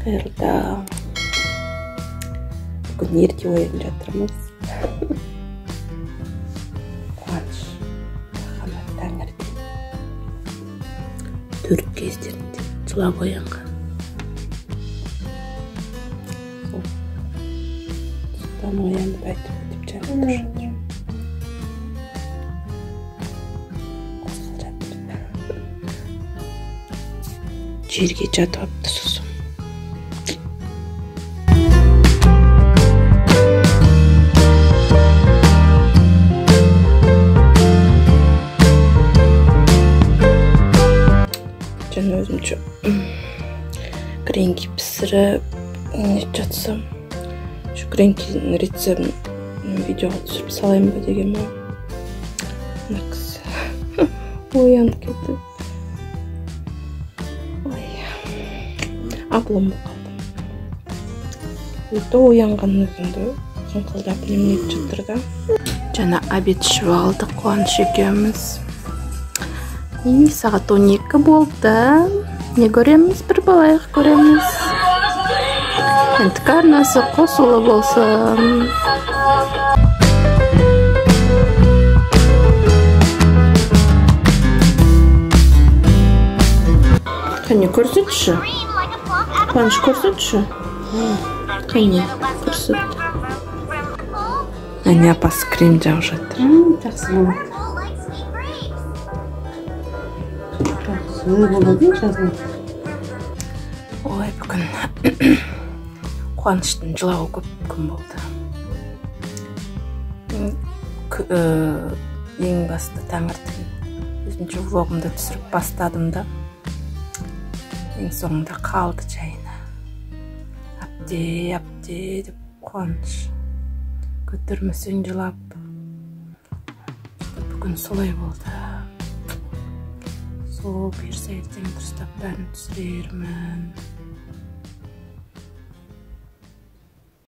Қайырлы таң. Бүгін ерте оянып жатырмыз. Қуаныш рахат таңертең 4 кездерінде жылап оянған. Сол содан оянып айтып өтіп жатыр. Қозғалып жатыр. Жерге жатып алыпты сосын. Жаңа өзімше гренки пісіріп не жатсам, шу гренкидің рецептін видеоға түсіріп салайын ба деген ғой. Мына кісі оянып кетіп, ой, облом болып қалдым. Өте оянған өзімді қыңқылдап немене етіп жатыр да. Жаңа обед ішіп алдық Қуаныш екеуміз. И сағат 12 болды. Не көреміз? Бір балайық көреміз. НТК арнасы қосулы болсын. Қане көрсетші. Қуаныш көрсетші. Қане көрсет. Әне апасы крем жағып жатыр. Жақсы болады. Жақсы болады, жазылады. Ой, бүгін Қуаныштың жылауы көп күн болды. Ең басты таңертең өзімше влогымды түсіріп бастадым да. Ең соңында қалды жайына. Әпте, әпте деп Қуаныш көтермесең жылап. Бүгін солай болды. Сол бұйырса ертең дұрыстап бәрін түсірермін.